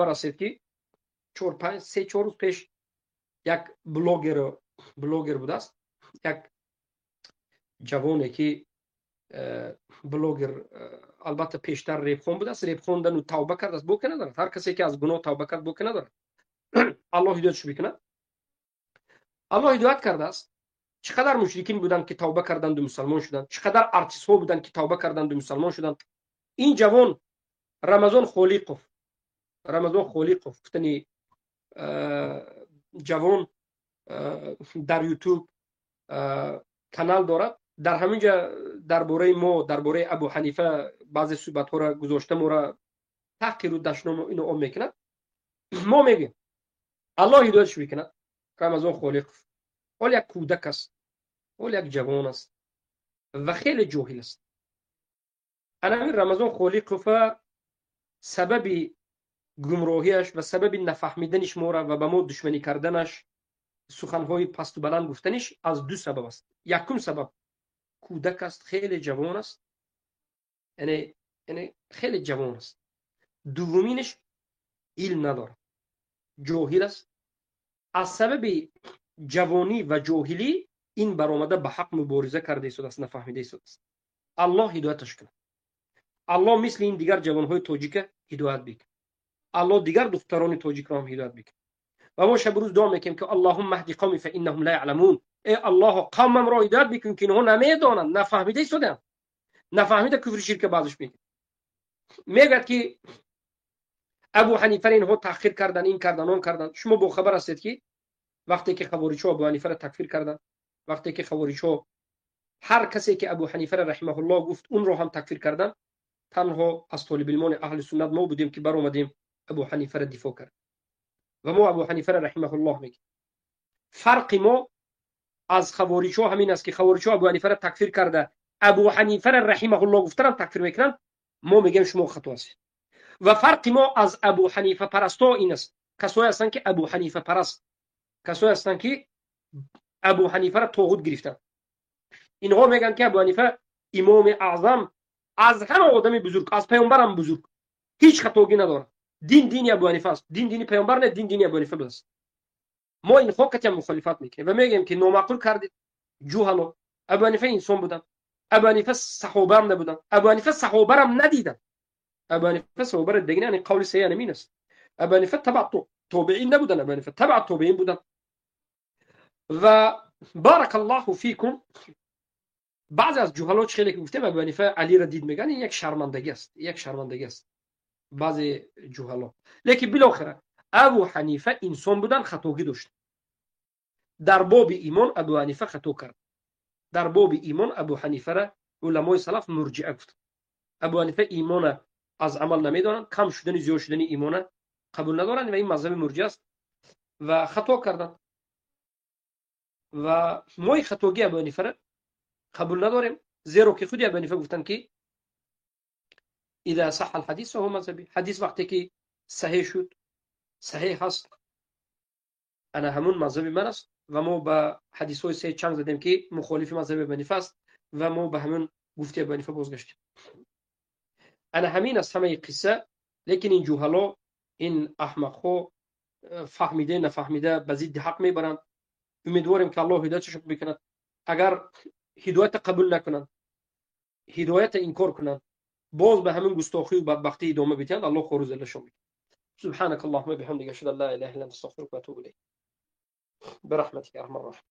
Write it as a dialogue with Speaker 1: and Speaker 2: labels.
Speaker 1: ҳастед, ки чор панҷ, 3-4 рӯз пеш як блогер будааст, як ҷавоне, ки блогер, албатта, пештар репхон будааст, реп хондану тавба кардааст. Боке надорад, ҳар касе ки аз гуноҳ тавба кард, боке надорад. Аллоҳ ҳидоятш бикунад. Аллоҳ ҳидоят кардааст. Чӣ қадар мушрикин буданд, ки тавба карданду мусалмон шуданд, чӣ қадар артистҳо буданд, ки тавба карданду мусалмон шуданд. Ин ҷавон Рамазон Холиқов, Рамазон Холиқов гуфтани ҷавон дар Ютуб канал дорад. Дар ҳамин ҷа дар бораи мо, дар бораи Абу Ҳанифа баъзе суҳбатҳоро гузошта, моро таҳқиру дашному ино он мекунад. Мо мегӯем, Аллоҳ ҳидоятш мекунад. Рамазон Холиқов ҳол як кӯдак аст, ҳол як ҷавон аст ва хеле ҷоҳил аст. Анамин Рамазон Холиқова сабаби гумроҳиаш ва сабаби нафаҳмидани шуморо ва ба мо душманӣ карданаш, суханҳои пасту баланд гуфтаниш аз ду сабаб аст. Якум сабаб: кӯдак аст, хеле ҷавон аст, яъне хеле ҷавон аст. Дуввуминаш: илм надорад, ҷоҳил аст. Аз сабаби ҷавонӣ ва ҷоҳилӣ ин баромада ба ҳақ мубориза карда истодааст, нафаҳмида истодааст. Аллоҳ ҳидояташ кунад. Аллоҳ мисли ин дигар ҷавонҳои тоҷика ҳидоят бикунад. Аллоҳ дигар духтарони тоҷикро ҳам ҳидоят бикунад. Ва мо шабу рӯз дуо мекунем, ки اللهم اهد قومي فإنهم لا يعلمون. Э Аллоҳо, қавмамро ҳидоят бикун, ки инҳо намедонанд, нафаҳмида истодаанд, нафаҳмида куфри ширка баъзеш мекунад. Мегӯяд, ки Абу Ҳанифаро инҳо таҳқир кардан, ин кардан, он кардан. Шумо бохабар ҳастед, ки вақте ки хавориҷҳо Абу Ҳанифаро такфир карданд, вақте ки хавориҷҳо ҳар касе ки Абу Ҳанифаро رحمه الله гуфт, унро ҳам такфир карданд, танҳо аз толибилмони аҳли суннат мо будем, ки баромадем, Абу Ҳанифаро дифоъ кард. Ва мо Абу Ҳанифаро رحمه الله мегӯем. Фарқи мо аз хавориҷҳо ҳамин аст, ки хавориҷҳо Абу Ҳанифаро такфир карда, Абу Ҳанифаро رحمه الله гуфтанам такфир мекунанд. Мо мегӯем, шумо хато ҳастед. Ва фарқи мо аз Абу Ҳанифа парастҳо ин аст: касое ҳастанд, ки Абу Ҳанифа параст, касое ҳастанд, ки Абу Ҳанифаро тоғут гирифтанд. Инҳо мегӯянд, ки Абу Ҳанифа имоми аъзам, аз ҳама одами бузург, аз паёмбарам бузург, ҳеҷ хатогӣ надорад, дин дини Абу Ҳанифа аст, дин дини паёмбар не, дин дини Абу Ҳанифа будааст. Мо инҳо катиам мухолифат мекунем ва мегӯем, ки номаъқул кардед, ҷуҳало. Абу Ҳанифа инсон буданд, Абу Ҳанифа саҳобаам набуданд, Абу Ҳанифа саҳобарам надиданд. Абу Ҳанифа саҳобаро дидагӣ, яъне қавли саҳеҳ ҳамин аст. Абу Ҳанифа табаъ тобеин набуданд, Абу Ҳанифа табаъ тобеин буданд. Ва بارك الله فيكم. Баъзе аз ҷуҳало, чӣ хеле ки гуфтем, Абу Ҳанифа Алиро дид мегӯянд. Ин як шармандагӣ аст, як шармандагӣ аст баъзе ҷуҳало. Лекин билохира Абу Ҳанифа инсон буданд, хатогӣ дошт. Дар боби имон Абу Ҳанифа хато кард. Дар боби имон Абу Ҳанифара уламои салаф мурҷиа гуфтанд. Абу Ҳанифа имона аз амал намедонанд, кам шудани, зиёд шудани имона қабул надоранд ва ин мазҳаби мурҷиа аст ва хато карданд. Ва мои хатогии Абу Ҳанифара қабул надорем, зеро ки худи Абу Ҳанифа гуфтанд, ки إذا صح الحديث فهو مذهبي. Ҳадис вақте ки саҳеҳ шуд, саҳеҳ ҳаст, ана ҳамун мазҳаби ман аст. Ва мо ба ҳадисҳои саҳеҳ чанг задем, ки мухолифи мазҳаби Абу Ҳанифа аст, ва мо ба ҳамун гуфти Абу Ҳанифа бозгаштем. Ана ҳамин аст ҳамаи қисса. Лекин ин ҷуҳало, ин аҳмақҳо фаҳмида нафаҳмида ба зидди ҳақ мебаранд. Умедворем, ки Аллоҳ ҳидояташон бикунад. Агар ҳидоята қабул накунанд, ҳидоята инкор кунанд, боз ба ҳамин густохию бадбахтӣ идома бидиҳанд, Аллоҳ хору заллашон бикунад. سبحانك اللهم بحمدك، أشهد أن لا إله إلا أنت، أستغفرك وأتوب إليك، برحمتك يا أرحم الراحمين.